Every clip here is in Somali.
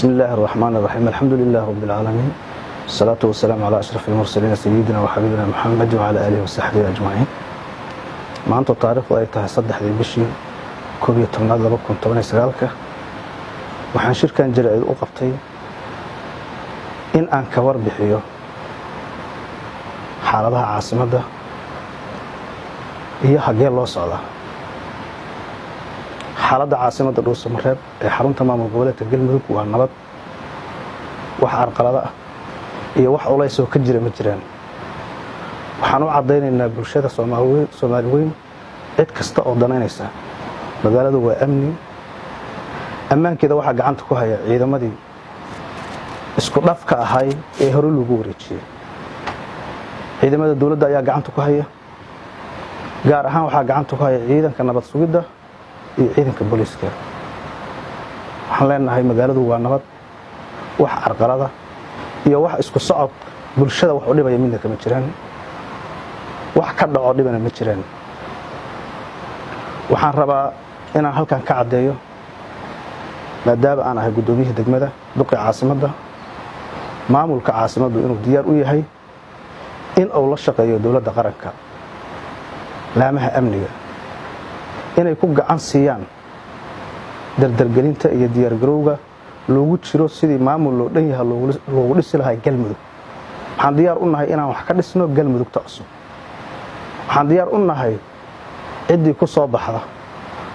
بسم الله الرحمن الرحيم، الحمد لله رب العالمين، والصلاة والسلام على أشرف المرسلين، سيدنا وحبيبنا محمد وعلى آله وصحبه أجمعين. Maanta taariikhdu ay tahay 3-dii bishii 11aad 2019-ka, waxaan shirkan jaraa'id u qabtay in aan ka warbixiyo xaaladaha caasimadda iyo hagee loo socdaa. Xaaladda caasimadda Dhuusamareeb ee xarunta maamul goboleedka Galmudug waa nabad. Wax carqalado ah iyo wax culaysoo ka jira ma jiraan. Waxaan u caddaynaynaa bulshada Soomaali weyn, cid kasta oo danaynaysa, magaaladu waa amni. Ammaankeeda waxaa gacanta ku haya ciidamadii isku dhafka ahay ee hore lagu wareejiyey. Ciidamada dowladda ayaa gacanta ku haya, gaar ahaan waxaa gacanta ku haya ciidanka nabad sugidda iyo ciidanka booliiska. Waxaan leenahay, magaaladu waa nabad. Wax carqalada iyo wax isku socod bulshada wax u dhibaya midna kama jiraan, wax ka dhaco dhibana ma jiraan. Waxaan rabaa inaan halkan ka caddeeyo, maadaama aan ahay guddoomiyihii degmada, duqii caasimadda, maamulka caasimaddu inuu diyaar u yahay in uu la shaqeeyo dowladda qaranka, laamaha amniga, inay ku gacan siiyaan dardargelinta iyo diyaargarowga loogu jiro sidii maamul loo dhan yaha loogu dhisi lahaa Galmudug. Waxaan diyaar u nahay inaan wax ka dhisno Galmudugta cusub. Waxaan diyaar u nahay ciddii ku soo baxda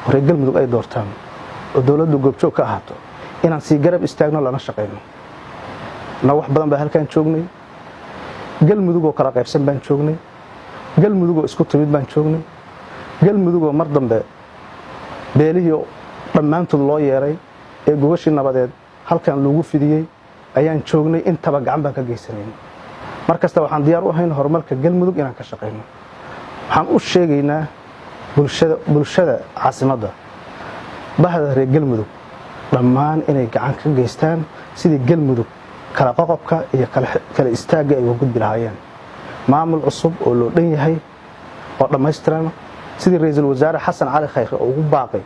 horey Galmudug ay doortaan oo dowladdu goobjoog ka ahaato inaan sii garab istaagno, lana shaqayno. Na wax badan baa halkaan joognay. Galmudugoo kala qaybsan baan joognay, Galmudugoo isku timid baan joognay, Galmudugoo mar dambe beelihii dhammaantood loo yeeray ee gogashii nabadeed halkan lagu fidiyey ayaan joognay. Intaba gacan baan ka geysanayn. Mar kasta waxaan diyaar u ahayn horumarka Galmudug inaan ka shaqayno. Waxaan u sheegaynaa bulshada caasimadda, bahda reer Galmudug dhammaan, inay gacan ka geystaan sidii Galmudug kala qoqobka iyo kala istaagga ay uga gudbi lahaayeen, maamul cusub oo loo dhan yahay oo dhammaystiran, sidii Ra-iisul Wasaare Xasan Cali Khayre oo ugu baaqay,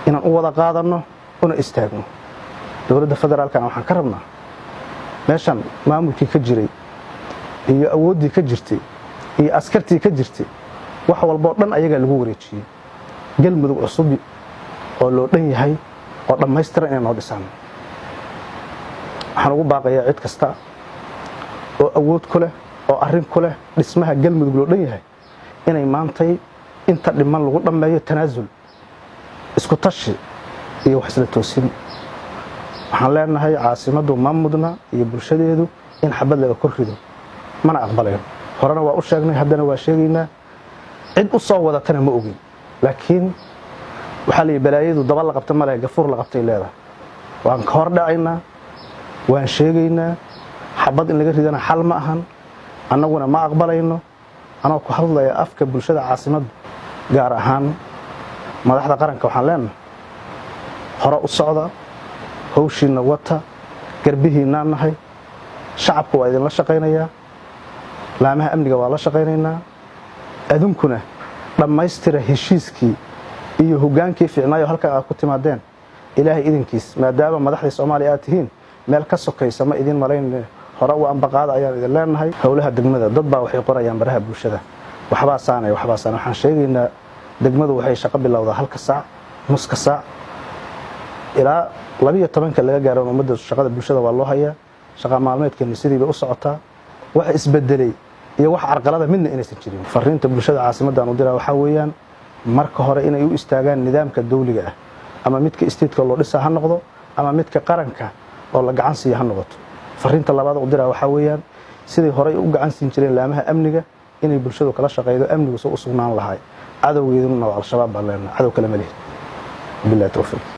inaan u wada qaadanno una istaagno. Dowladda federaalkana waxaan ka rabnaa, meeshan maamulkii ka jiray iyo awooddii ka jirtay iyo askartii ka jirtay, wax walboo dhan ayagaa lagu wareejiyey, Galmudug cusub oo loo dhan yahay oo dhammaystiran inay noo dhisaan. Waxaan ugu baaqayaa cid kasta oo awood ku leh oo arrin ku leh dhismaha Galmudug loo dhan yahay inay maantay inta dhiman lagu dhammeeyo tanaasul, isku tashi iyo wax isla toosin. Waxaan leenahay, caasimaddu ma mudna iyo bulshadeedu in xabad laga kor rido, mana aqbalayo. Horena waa u sheegnay, haddana waa sheegaynaa. Cid u soo wadatana ma ogin, laakiin waxaa la yidhi, balaayadu daba la qabta male, gafuur la qabtay leedahay. Waan ka hor dhacaynaa, waan sheegaynaa. Xabad in laga ridana xal ma ahan, annaguna ma aqbalayno. Anoo ku hadlaya afka bulshada caasimadda, gaar ahaan madaxda qaranka, waxaan leenahay, hore u socda, hawshiinna wata, garbihiinnaan nahay. Shacabku waa idinla shaqaynayaa, laamaha amniga waa la shaqaynaynaa. Adunkuna dhammaystira heshiiskii iyo hoggaankii fiicnaayo halkan aad ku timaadeen. Ilaahay idinkiis, maadaama madaxdii Soomaaliya aad tihiin, meel ka sokaysa ma idin malayn. Hore u ambaqaada ayaan idin leenahay. Howlaha degmada, dad baa waxay qorayaan baraha bulshada, waxbaa saanay, waxbaa saanay. Waxaan sheegaynaa, degmadu waxay shaqo bilowdaa 1-ka saac, nuska saac ilaa 12-ka laga gaaro. Ummadda shaqada bulshada waa loo hayaa. Shaqa maalmeedkeenu sidii bay u socotaa. Wax isbedelay iyo wax carqalada midna inaysan jirin. Fariinta bulshada caasimaddan u diraa waxaa weeyaan, marka hore inay u istaagaan nidaamka dawliga ah, ama midka state-ka loo dhisa ha noqdo ama midka qaranka oo la gacan siiya ha noqoto. Fariinta labaad u diraa waxaa weeyaan, siday horey u gacan siin jireen laamaha amniga, inay bulshadu kala shaqaydo amnigu soo u sugnaan lahay. Cadowgeeduna waa Al-Shabaab baan leenahay, cadow kale ma lihin. Billahi towfiiq.